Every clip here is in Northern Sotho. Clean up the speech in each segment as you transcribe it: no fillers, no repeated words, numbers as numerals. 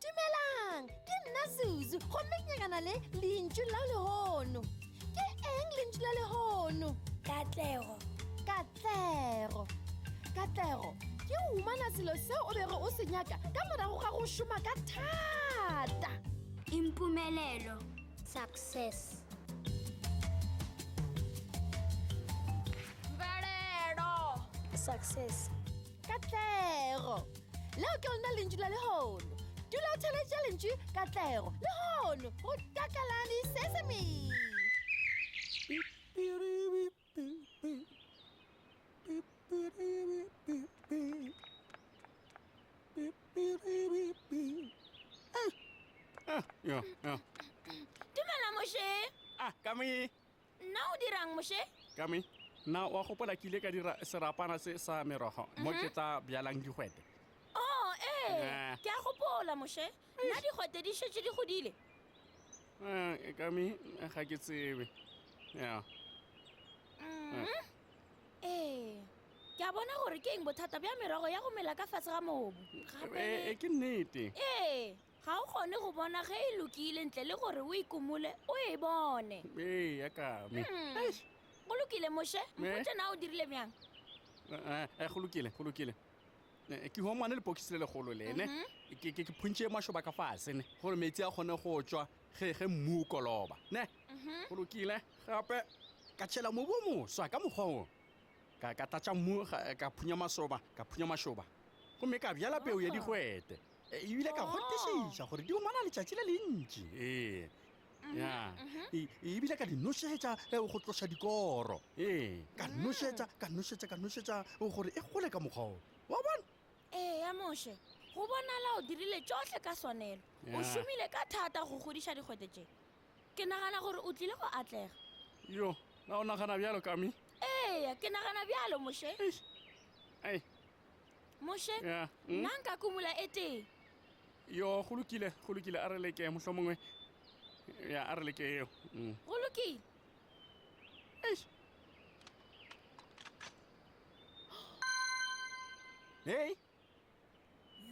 Dumelang, ke nna Zuzu gomme ke nyakana le lentšu la lehono. Ke eng lentšu la lehono? Katlego. Katlego. Katlego ke go humana selo seo o bego o se nyaka ka morago ga go šoma ka thata. Impumelelo. Success. Mvelelo. Success. Katlego. Leo ke lona lentšu la lehono. Dula o theletše lentšu Katlego lehono go Takalani Sesame. Ah, yo, yo. Dumela Moshe. Ah, kame. Nna o dirang Moshe? Kame, na wa gopola ke ile ka dira serapana se sa merogo mo ke tla bjalang digwete? Oh, ee. Eh. Ke a gopola Moshe. Nna digwete di šetše di godile. Eh, Kame, ga ke tsebe. Ya. Ee. Ke a bona gore ke eng bothata bja merogo ya go mela ka fase ga mobu. Gape Eh, eh, ke nnete. Ee, ga o kgone go bona ge e lokile ntle le gore o ikomole o e bone. Ee, ya Kame. Eish. Go lokile Moshe, Me? mpotše na o dirile bjang? Eh, eh, go lokile, go lokile. Eh, ke humane lepokisi le legolo le ne ke ke- ke phuntše mašoba ka fase ne gore metsi a kgone go tšwa ge ge mmu o koloba ne go lokile gape ka tšhela mobu o moswa ka mokgwa o ka ka tlatša mmu ga- ka phunya masoba ka phunya mašoba gomme ka bjala peo ya digwete E, ebile ka kgonthišiša gore di humana letšatši le lentši ee ya E- ebile ka di nošetša eh, go tloša dikoro ee ka nošetša ka nošetša ka nošetša gore e gole ka mokgwa o wa bona Ee ya Moshe, go bonala o dirile tšohle ka swanelo. O Ya. šomile ka thata go godiša digwete tše. Ke nagana gore o tlile go atlega. Yo, na o nagana bjalo, Kami? Eya, ke nagana bjalo, Moshe. Eish. Ei, Moshe, ya. Mm. nna nka kumola e tee. Yo, go lokile, go lokile, a re leke mohlomongwe. Ya, a re leke eo. Mm. Go lokile. Eish. Hey.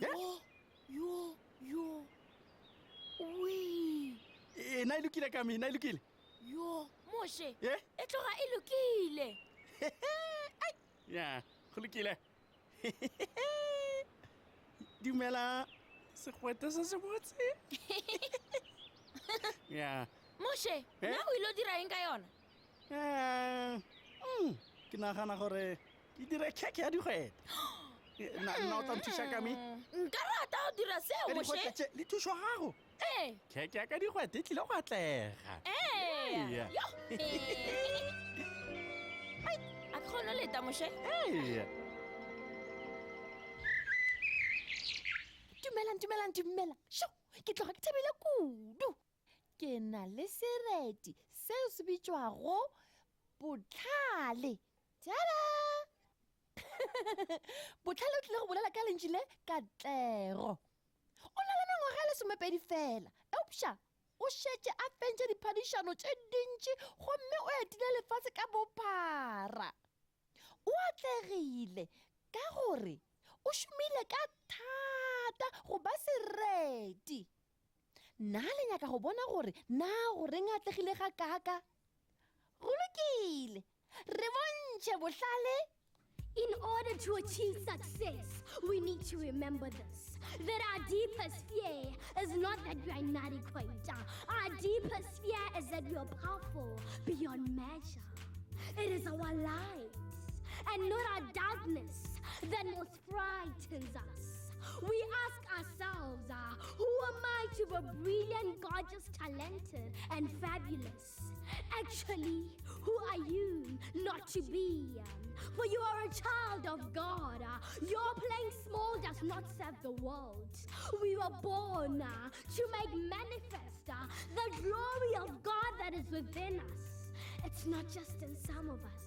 Yo, yo, yo. Ui. E, na e lokile Kami, na e lokile? Yo, Moshe. Ye? E tloga e lokile. Ya, go lokile. Dumela, segwete se se botse. Ya. Moshe, Eh? na o ile o dira eng ka yona? Eh, mm, ke nagana gore ke dire khekhe ya digwete. Eh, Na na o tla nthuša Kami? Nka rata go dira seo, Ka Moshe. digwete tše le thušo ya gago. Ee. Khekhe ya ka digwete e tlile go atlega. Ee. Ee. Yo. Ai, a ke kgone go leta, Moshe. Ee. Dumelang, dumelang, dumelang. Šo, ke tloga ke thabile kudu. Ke na le sereti seo se bitšwago Bohlale. Tada! Bohlale o tlile go bolela ka lentšu le katlego. O na le mengwaga e lesomepedi fela, eupša o šetše a fentše diphadišano tše dintši gomme o etile lefase ka bophara. O atlegile ka gore o šomile ka thata go ba sereti. Na le nyaka go bona gore na goreng a atlegile gakaaka? Go lokile, re bontšhe bohlale. In order to achieve success, we need to remember this that our deepest fear is not that we are inadequate. Our deepest fear is that we are powerful beyond measure. It is our light and not our darkness that most frightens us. We ask ourselves, uh, who am I to be brilliant, gorgeous, talented, and fabulous. Actually, who are you not to be? For you are a child of God. Your playing small does not serve the world. We were born to make manifest the glory of God that is within us. It's not just in some of us,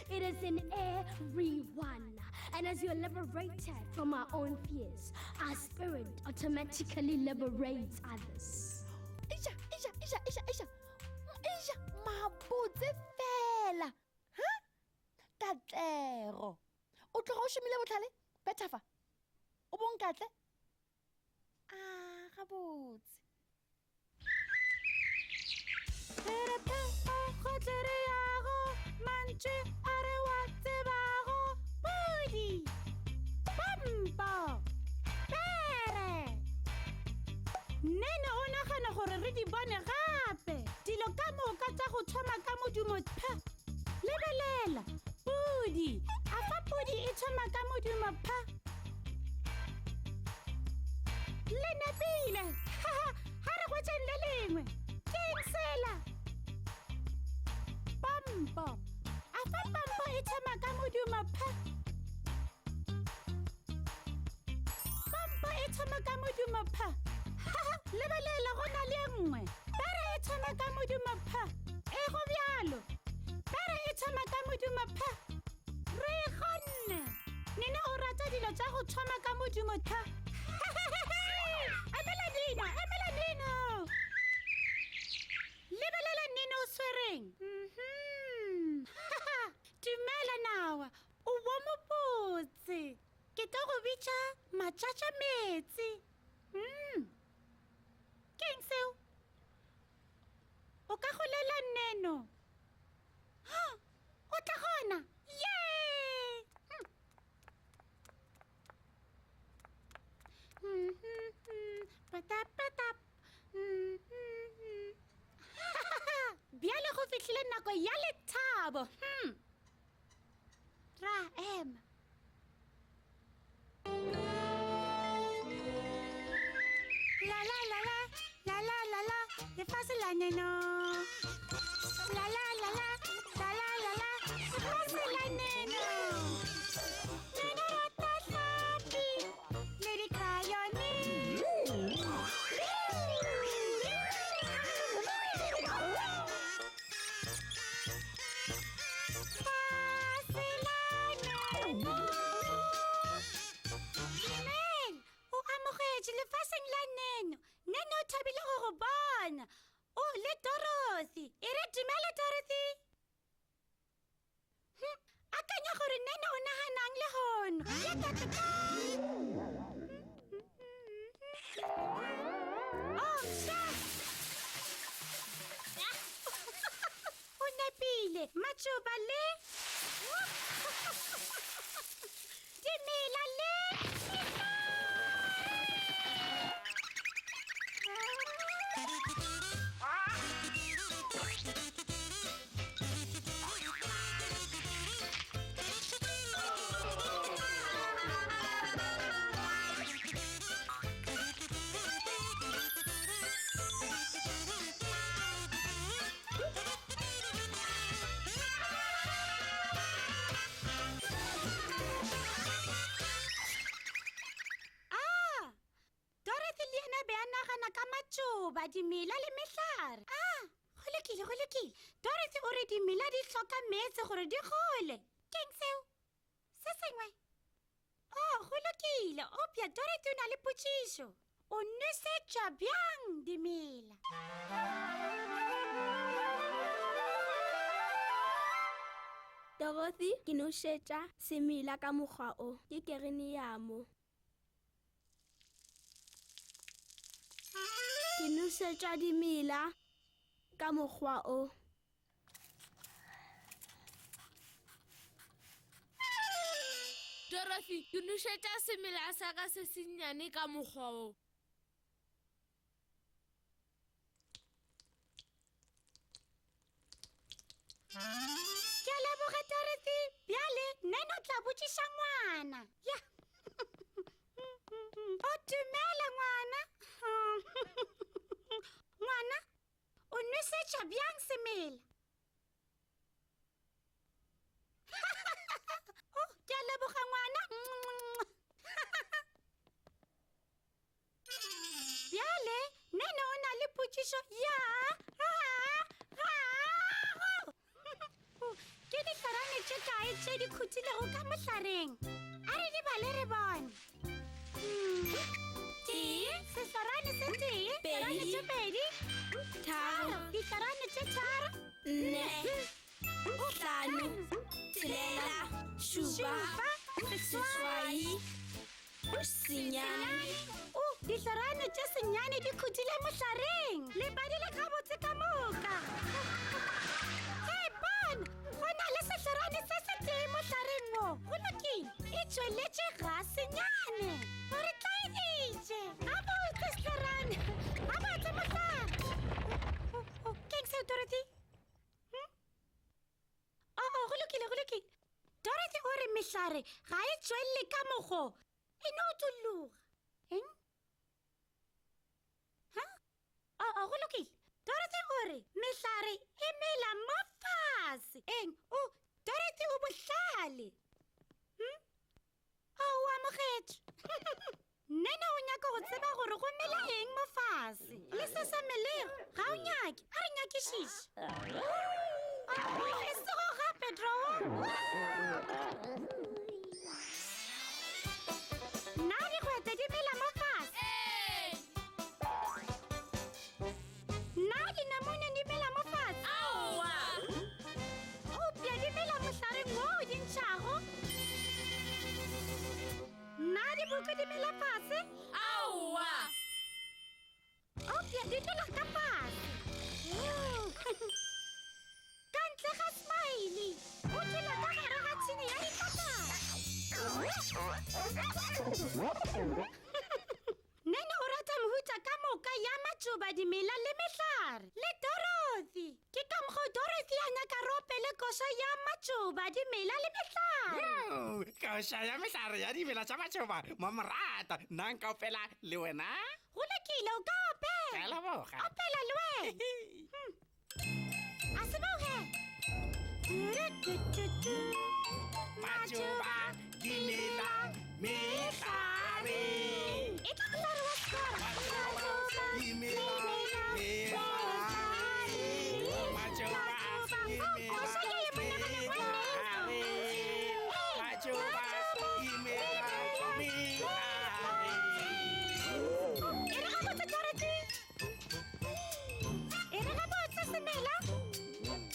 it is in everyone. And as you're liberated from our own fears, our spirit automatically liberates others. Eja, eja, eja, eja, eja. Eja, mabotse fela. Ha? Katlego. O tloga o šomile botlhale? Betha fa. O bonkatle? A, gabotse. Re re gotle re yago mantšu a re wa tsebago pudi pompo pere nene o nagana gore re di bone gape dilo ka moka tša go thoma ka modumo p lebelela pudi a fa pudi e thoma ka modumo p Le nepile! Ga re hwetšeng le lengwe. Ke eng sela? Pompo. A fa pompo e thoma ka modumo p? Pompo e thoma ka modumo p. Lebelela go na le e nngwe. Pere e thoma ka modumo p. E go bjalo. Pere e thoma ka modumo p. Re e kgonne! Nina o rata dilo tša go thoma ka modumo tha. Emela Nino, emela Nino! Lebelela Nino o swereng. Mhm. Dumela Nawa, o bo mobotse. Ke tlo go bitša matšatša metsi. Mm. Keng seo? O ka golela Neno. O tla gona! Yay! Bjale go fihlile nako ya lethabo. Hmm. Ra ema. La la la la, la la la la, lefase la neno. La la la la, la la la la, lefase la neno. Neno rata hlapi le dikrayoni. Dumela, o amogetše lefaseng la Neno. Neno o thabile go go bona. O le Dorothy. E re dumela Dorothy. Hm, akanya gore Neno o naganang lehono. Ya tata ka. Oh, sha. O nepile, matšoba le dimela le Ah! Dorothy le yena be a nagana ka matšoba, dimela le mehlare. Ah, go lokile, go lokile. Dorothy o re dimela di hloka meetse gore di gole. Ke'ng seo? Se sengwe? Oh, go lokile. Eupša Dorothy o na le potšišo. O nwesetša bjang dimela? Dorothy, ke nošetša semela ka mokgwa o. Ke kereniamo. Ke nošetša dimela ka mokgwa o. Dorothy, ke nošetša semela sa ka se sennyane ka mokgwa wo. Ke a leboga, Dorothy. Bjale, Nene o tla botšiša ngwana. Ya. O dumela, ngwana. bitša bjang semela? Oh, ke a leboga ngwana. Bjale, Nene o na le potšišo ya gago. Ke dihlorane tše kae tše di khutilego ka mohlareng? A re di bale re bone. Tee, sehlorane se tee, hlorane tše pedi, tharo, dihlorane tše tharo, nne, hlano, tshelela, šupa, seswai, senyane. O, dihlorane tše senyane di khutile mohlareng. Le badile gabotse ka moka. Hei, bona, go na le sehlorane se setee mohlareng wo. Go lokile, e tšweletše ga senyane. O re tlaeditše. Gabotse, sehlorane. Gabotse, mohlare. Ke'ng seo, Dorothy? Hm? Oo, go lokile, go lokile. Dorothy o re mehlare ga e tšwelele ka mokgo, e no tolloga. Eng? Ha? Oo, go lokile. Dorothy o re mehlare e mela mo fase. Eng? O, Dorothy o bohlale. Hm? O, o amogetšwe. Nene o nyaka go tseba gore go mela eng mo fase. Le se sa melego, ga o nyake. A re nyakišiše. E sego gape, Drowa. Na digwete di mela mo fase? Na dinamune di mela mo fase? Aowa! Eupša di mela mohlareng wo o di ntšhago. Na dibuka di mela fase? Aowa! Eupša di dula ka fase. Ka ntle ga Smiley, o dula ka gare ga tšhini ya ditlakala. Nene o rata mehuta ka moka ya matšoba, dimela le mehlare. Le Dorothy. Ke ka mokgo Dorothy a nyaka re opele koša ya matšoba, dimela le mehlare. Koša ya mehlare ya dimela tša matšoba, mamorata. Nna nka opela le wena? Go lokile, o ka opela. Ke a leboga. Opela le wena. A se boge. Matšoba, dimela, mehlare. E tla mohlare wa sekora. Matšoba, dimela, mehlare. Matšoba, dimela, mehlare. Matšoba, dimela, mehlare. E re gabotse, Dorothy. E re gabotse semela.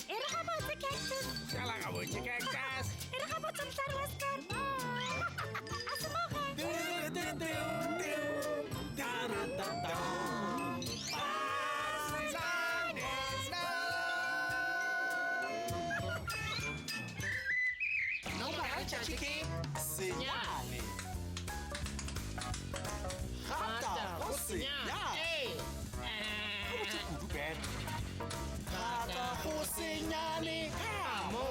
E re gabotse cactus. Šala gabotse cactus. E re gabotse mohlare wa sekara. A se moge. Nomoro ya letšatši ke senyane. Gata go senyane. Gabotse kudu, Ben. Gata go senyane ka mo.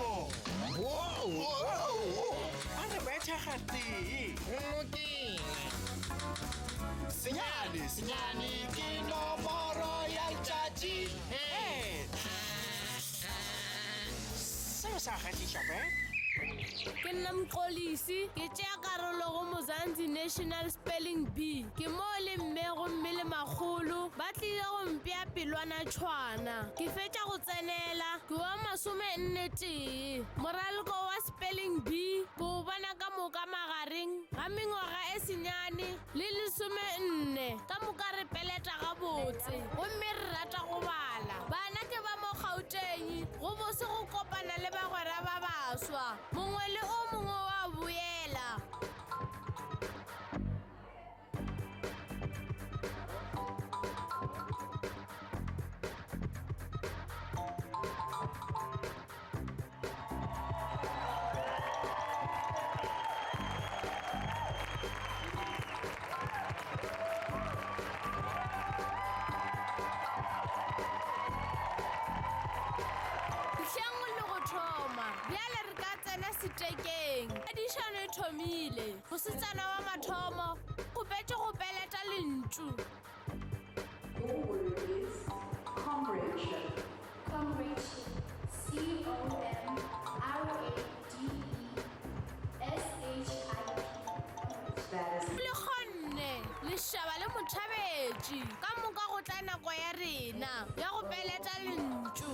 A re betha gatee. Go lokile. Senyane, senyane ke nomoro ya letšatši. Ee. Seo sa kgahliša, Ben. Ke nna Mxolisi, ke tšea karolo go Mzansi National Spelling Bee. Ke mo le mme gomme le makgolo ba tlile go mpea pelwana tšhwana. Ke fetša go tsenela, ke wa masomenne tee. Moraloko wa Spelling Bee ke o bona ka moka magareng ga mengwaga e senyane le lesomenne. Ka moka re peleta gabotse gomme re rata go bala. Bana ke ba mo Gauteng, go bose go kopana le bagwera ba baswa. Mongwe le o mongwe wa boela. Hleng le go thoma. Bjale re ka tsena setekeng. Phadišano e thomile. Mosetsana wa mathomo kgopetše go peleta lentšu. Your word is comradeship. moka go tla nako ya rena ya go peleta lentšu.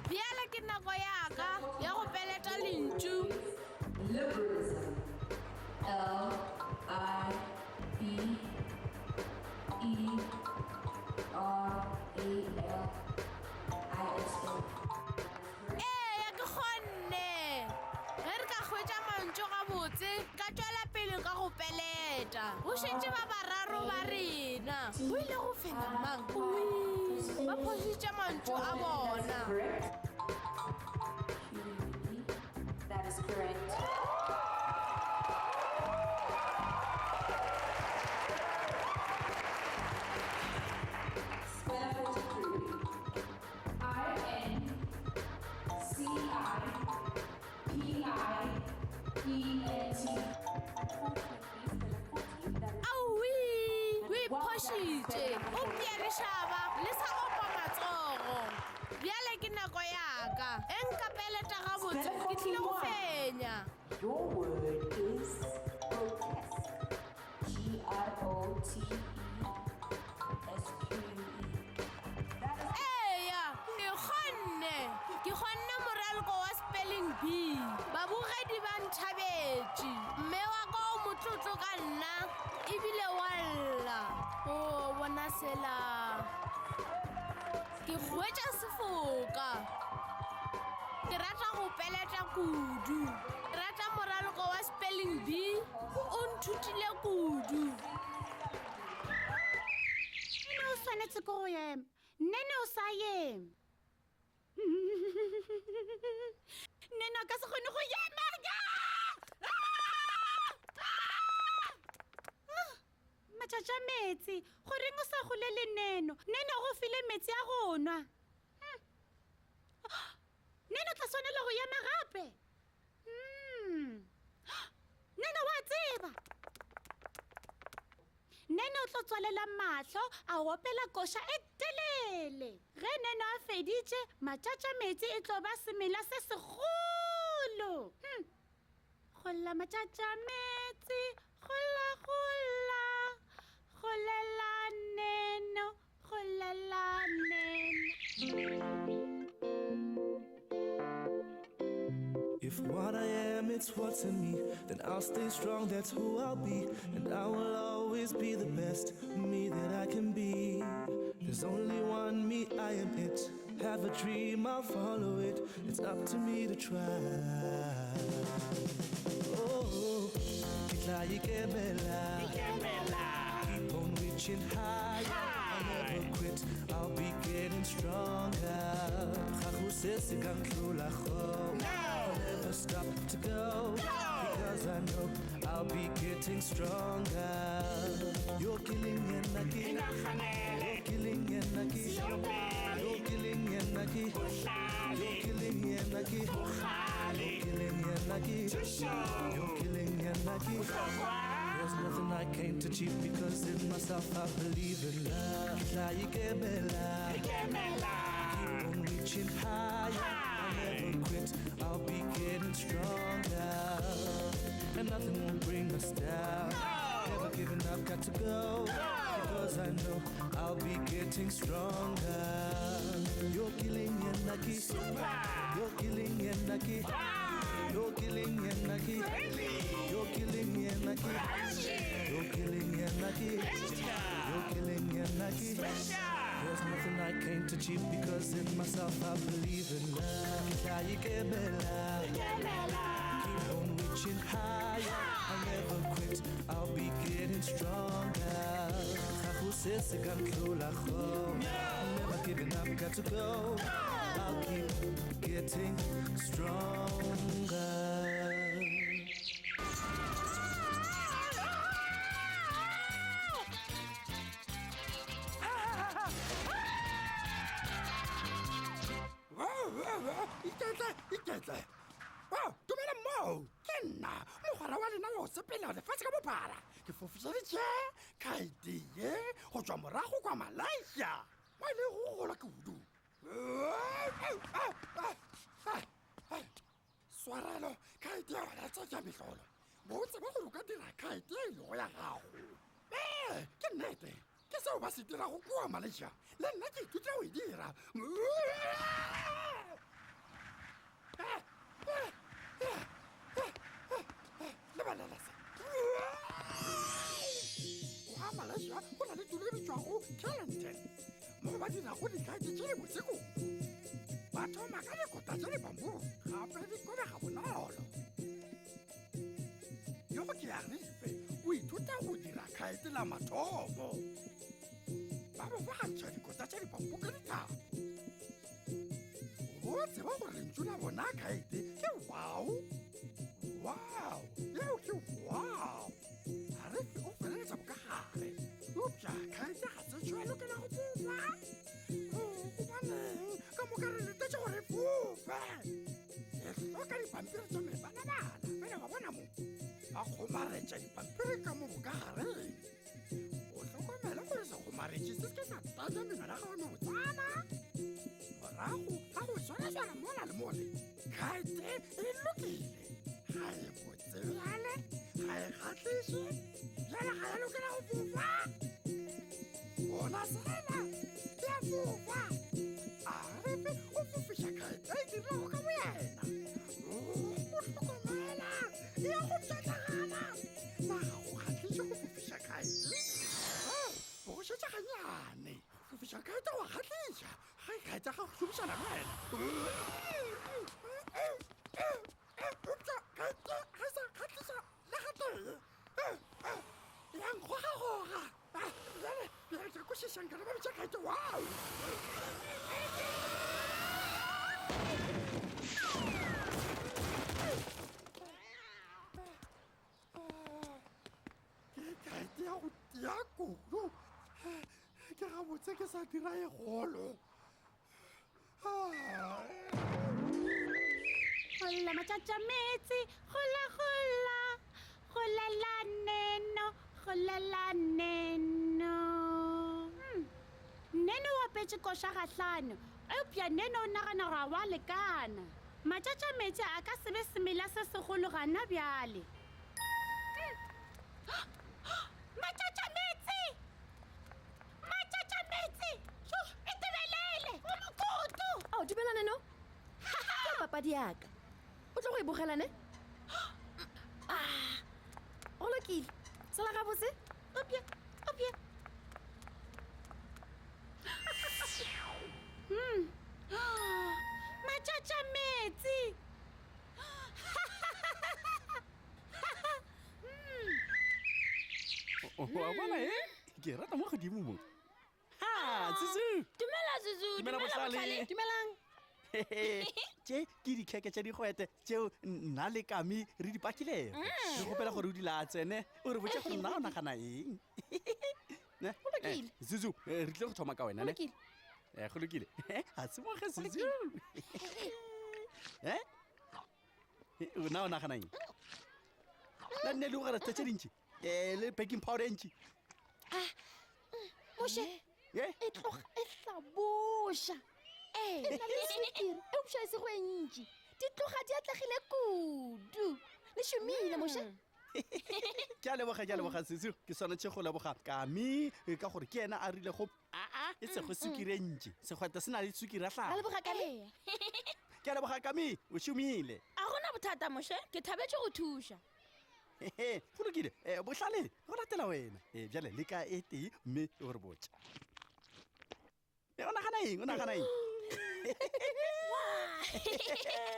Bjale ke nako ya ka ya go peleta lentšu. Liberalism. L I B E R A L I S M. Eya, ke kgonne! Ge re ka hwetša mantšu gabotse, ka tšwela pele ka go peleta. Go šetše ba bararo ba rena. Go ile go fenya mang? Ui, ba phošitše mantšu a bona. That is correct. Speller 43. I N C I P I E N T. Aowi, o iphošitše. Eupša lešaba le sa opa matsogo. Bjale ke nako ya ka. E nka peleta gabotse, ke tlile go fenya. Your word is grotesque. G R O T E S Q U E. Eya, ke kgonne. Ke kgonne moraloko wa spelling bee. Babogedi ba nthabetše. Mme wa ka o motlotlo ka nna ebile wa lla. O bona sela. Ke hwetša sefoka. Ke rata go peleta kudu. Ke rata moraloko wa spelling bee. O nthutile kudu. Nene o swanetše ke go ema. Nene o sa eme. Nene o ka se kgone go ema. Matšatši a meetse. Goreng o sa golele Neno? Neno o go file meetse a go nwa. Hmm. Neno tla swanela go ema gape. Hmm. Neno wa tseba. Neno o tlo tswalela mahlo a opela koša e telele. Ge Neno a feditše, matšatši a meetse e tlo ba semela se segolo. Hmm. Golla matšatša meetse, golla golla, golela neno, golela neno. If what I am, it's what's in me, then I'll stay strong, that's who I'll be. And I will always be the best me that I can be. There's only one me, I am it. Have a dream, I'll follow it. It's up to me to try. Oh, ke tla ikemela. Keep on reaching higher. I'll never quit. I'll be getting stronger. Ga go se se ka ntlholago. I'll never stop to go. Because I know I'll be getting stronger. You're killing yena ke. You're killing yena ke. You're killing yena ke. You're killing yena ke. You're killing yena ke. You're killing yena ke. There's nothing I can't achieve because in myself I believe in love. Ke tla ikemela. Keep on reaching higher. I'll never quit. I'll be getting stronger. And nothing will bring us down. Never giving up, got to go. Because I know I'll be getting stronger. You're killing yena ke. You're killing yena ke. You're killing yena ke. You're killing yena ke. You're killing yena ke. You're killing yena ke. There's nothing I can't achieve because in myself I believe in love. Ke tla ikemela. Keep on reaching higher. I'll never quit. I'll be getting stronger. Ga go se se ka ntlholago. Never giving up, got to go. I'll keep getting stronger. Iketle, iketle. Oh, dumela moo. Ke nna mogwera wa lena wa go sepela lefatshe ka bophara. Ke fofišeditše khaete ye go tšwa morago kwa Malaysia. Mo e lego go gola kudu. Swarelo, khaete ya gona tša mehlolo. Bo tseba gore o ka dira khaete e lego ya gago. Ee, ke nnete. Ke seo ba se dirago kua Malaysia. Le nna ke ithutile go e dira. Lebelela se. Kwa Malaysia go na le tulo e bitšwago Kelantan, mo ba dirago dikhaete tše dibotse kudu. Ba thoma ka dikota tša dibamboo, gape di kobega bonolo. Yo ke Arife, o ithuta go dira khaete la mathomo. Ba bofagantšha dikota tša dibamboo ka dithapo. O tseba gore lentšu la bona khaete ke wow? Wow! Yeo ke wow! Arife o feleletša bokagare. Eupša khaete ga se tšo ya lokela go fofa. Gobaneng ka moka re letetše gore e fofe? E hloka dipampiri tša mebalabala. Fela wa bona mo, ba kgomaretša dipampiri ka mo bokagareng. O hlokomele gore sekgomaretši se se ke sa tanya menwana ya gago e mebotsana. Morago ga go swaraswara mola le mole, khaete e lokile. Ga e botse bjale, ga e kgahliše, bjale ga ya lokela go fofa. Bona sela, ya fofa. Arefe o fofiša khaete e dirilego ka boyena. O hlokomela, ya go pšhatlagana. Na ga go kgahliše go fofiša khaete? Go šetša gannyane. Go fofiša khaete go a kgahliša. Ge khaete ya gago šomišana le wena. Eupša khaete ga e sa kgahliša le gatee. Ya nkgogagoga. Bjale bjale ke kwešiša nka le ba bitša khaete wow. Ke khaete ya go tia kudu. Ke gabotse ke sa dira e golo. Golla matšatša meetse, gola gola, golela neno, golela neno. Hmm. Neno o opetše koša gahlano, eupša Neno o nagana gore ga wa lekana. Matšatša meetse a ka se be semela se segolo gana bjale. Matšatša meetse! Matšatša meetse! Jo, e tebelele! O mokoto! Ao, dumela Neno. Ke papadi ya ka. O tlo go e bogela ne? Ah, go lokile. Sala gabotse. Opja, opja. Hmm. Matšatša meetse! Wa bona e? Ke rata mo godimo mo. Ha, Zuzu. Dumela Zuzu. Dumela Bohlale. Dumelang. Tše ke dikheke tša digwete tšeo nna le Kami re di pakilego. Re kgopela gore o di latse ne o re botše gore nna o nagana eng. Ne? Go lokile. Eh, Zuzu, eh, re tlile go thoma ka wena Go ne? lokile. Eh, go lokile. A tsimoge Zuzu. Eh? Na o nagana eng? La nne le gore tse dintši. Eh, le baking powder e ntši. Moshe, Eh? e tloga e hlaboša. E na le swikiri, eupša e sego e ntši. Di tloga di atlegile kudu. Le šomile, Moshe. Ke a leboga, ke a leboga Zuzu. Ke swanetše go leboga Kami eh, ka gore ke yena a rile go aa e sego sukiri e ntši. Segwete se na le sukiri ya Ra hlago. leboga Kami. Ke a leboga Kami, o šomile. A gona bothata Moshe, ke thabetše go thuša. Ehe, go lokile. Eh, Bohlale, go latela wena. Eh, bjale leka e tee mme o re botša. Eh, o nagana eng? O nagana eng?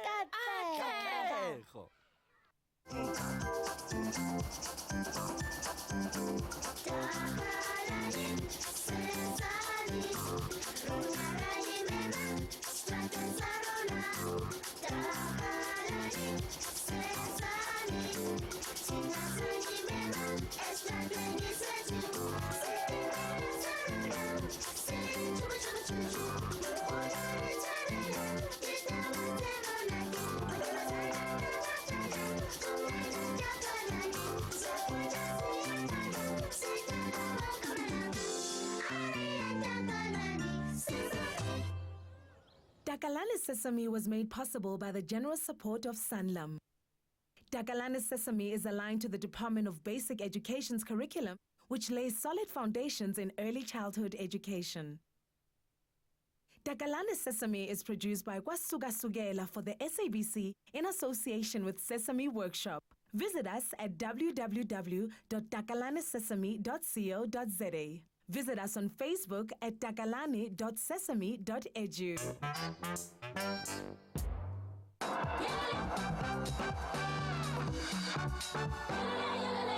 Katlego. Katlego. Takalani Sesame was made possible by the generous support of Sanlam. Takalani Sesame is aligned to the Department of Basic Education's curriculum, which lays solid foundations in early childhood education. Takalani Sesame is produced by Kwasuka for the SABC in association with Sesame Workshop. Visit us at www.takalanisesame.co.za. Visit us on Facebook at takalani.sesame.edu. Yeah.